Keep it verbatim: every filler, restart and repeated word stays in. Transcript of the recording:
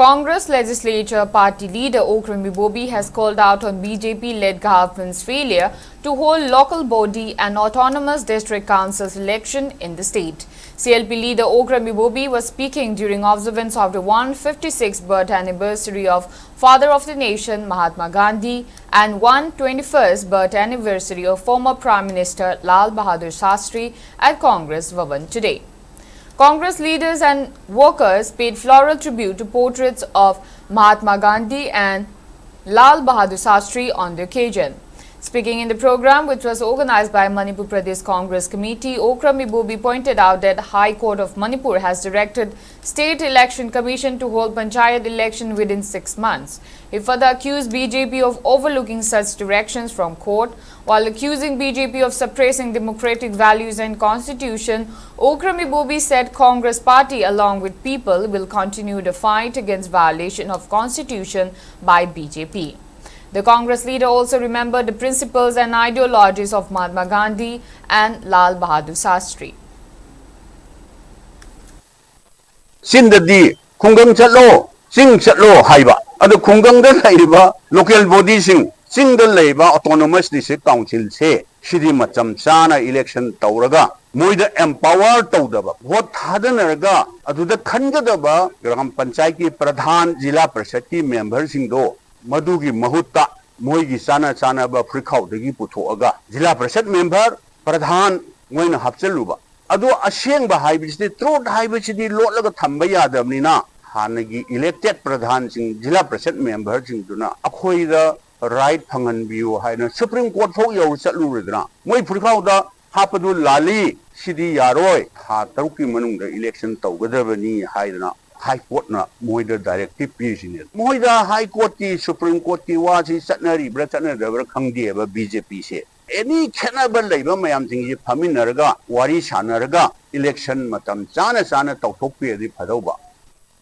Congress Legislature Party leader Okram Ibobi has called out on B J P-led government's failure to hold local body and autonomous district councils election in the state. C L P leader Okram Ibobi was speaking during observance of the one fifty-sixth birth anniversary of Father of the Nation Mahatma Gandhi and one twenty-first birth anniversary of former Prime Minister Lal Bahadur Shastri at Congress Bhavan today. Congress leaders and workers paid floral tribute to portraits of Mahatma Gandhi and Lal Bahadur Shastri on the occasion. Speaking in the program, which was organized by Manipur Pradesh Congress Committee, Okram Ibobi pointed out that High Court of Manipur has directed State Election Commission to hold Panchayat election within six months. He further accused B J P of overlooking such directions from court, while accusing B J P of suppressing democratic values and constitution. Okram Ibobi said Congress party, along with people, will continue the fight against violation of constitution by B J P. The Congress leader also remembered the principles and ideologies of Mahatma Gandhi and Lal Bahadur Shastri. ꯆꯤꯟꯗꯗꯤ ꯈꯨꯡꯒꯪ ꯆꯠꯂꯣ, ꯆꯤꯡ ꯆꯠꯂꯣ ꯍꯥꯏꯕ꯫ ꯑꯗꯨ ꯈꯨꯡꯒꯪꯗ ꯂꯩꯔꯤꯕ local bodyꯁꯤꯡ, ꯆꯤꯡꯗ ꯂꯩꯕ autonomous district councilꯁꯦ, ꯁꯤꯗꯤ ꯃꯇꯝ ꯆꯥꯅ election ꯇꯧꯔꯒ ꯃꯣꯏꯗ empower ꯇꯧꯗꯕ, vote ꯊꯥꯗꯅꯔꯒ ꯑꯗꯨꯗ ꯈꯟꯒꯗꯕ ꯒ꯭ꯔꯥꯝ ꯄꯟꯆꯥꯌꯠꯀꯤ ꯄ꯭ꯔꯙꯥꯟ, ꯖꯤꯂꯥ ꯄꯔꯤꯁꯠꯀꯤ memberꯁꯤꯡꯗꯣ ꯃꯗꯨꯒꯤ ꯃꯍꯨꯠꯇ ꯃꯣꯏꯒꯤ ꯆꯥꯅ ꯆꯥꯅꯕ ꯐꯨꯔꯤꯠꯈꯥꯎꯗꯒꯤ ꯄꯨꯊꯣꯛꯑꯒ ꯖꯤꯂꯥ ꯄꯔꯤꯁꯠ member, ꯄ꯭ꯔꯙꯥꯟ ꯃꯣꯏꯅ ꯍꯥꯞꯆꯜꯂꯨꯕ꯫ ꯑꯗꯣ ꯑꯁꯦꯡꯕ ꯍꯥꯏꯕꯁꯤꯗꯤ, truth ꯍꯥꯏꯕꯁꯤꯗꯤ ꯂꯣꯠꯂꯒ ꯊꯝꯕ ꯌꯥꯗꯕꯅꯤꯅ, ꯍꯥꯟꯅꯒꯤ elected ꯄ꯭ꯔꯙꯥꯟꯁꯤꯡ, ꯖꯤꯂꯥ ꯄꯔꯤꯁꯠ memberꯁꯤꯡꯗꯨꯅ ꯑꯩꯈꯣꯏꯗ right ꯐꯪꯍꯟꯕꯤꯌꯨ ꯍꯥꯏꯅ Supreme Court ꯐꯥꯎ ꯌꯧꯔ ꯆꯠꯂꯨꯔꯦꯗꯅ꯫ ꯃꯣꯏ ꯐꯨꯔꯤꯠꯈꯥꯎꯗ ꯍꯥꯞꯄꯗꯨ ꯂꯥꯜꯂꯤ, ꯁꯤꯗꯤ ꯌꯥꯔꯣꯏ, ꯊꯥ ꯇꯔꯨꯛꯀꯤ ꯃꯅꯨꯡꯗ election ꯇꯧꯒꯗꯕꯅꯤ ꯍꯥꯏꯗꯅ High Courtꯅ ꯃꯣꯏꯗ directive ꯄꯤꯔꯤꯁꯤꯅꯦ꯫ ꯃꯣꯏꯗ High Courtꯀꯤ, Supreme Courtꯀꯤ ꯋꯥꯁꯤ ꯆꯠꯅꯔꯤꯕ꯭ꯔꯥ ꯆꯠꯅꯗꯕ꯭ꯔꯥ ꯈꯪꯗꯦꯕ BJPꯁꯦ꯫ Any ꯈꯦꯠꯅꯕ ꯂꯩꯕ ꯃꯌꯥꯝꯁꯤꯡꯁꯤ ꯐꯝꯃꯤꯟꯅꯔꯒ, ꯋꯥꯔꯤ ꯁꯥꯟꯅꯔꯒ election ꯃꯇꯝ ꯆꯥꯅ ꯆꯥꯅ ꯇꯧꯊꯣꯛꯄꯤꯔꯗꯤ ꯐꯗꯧꯕ꯫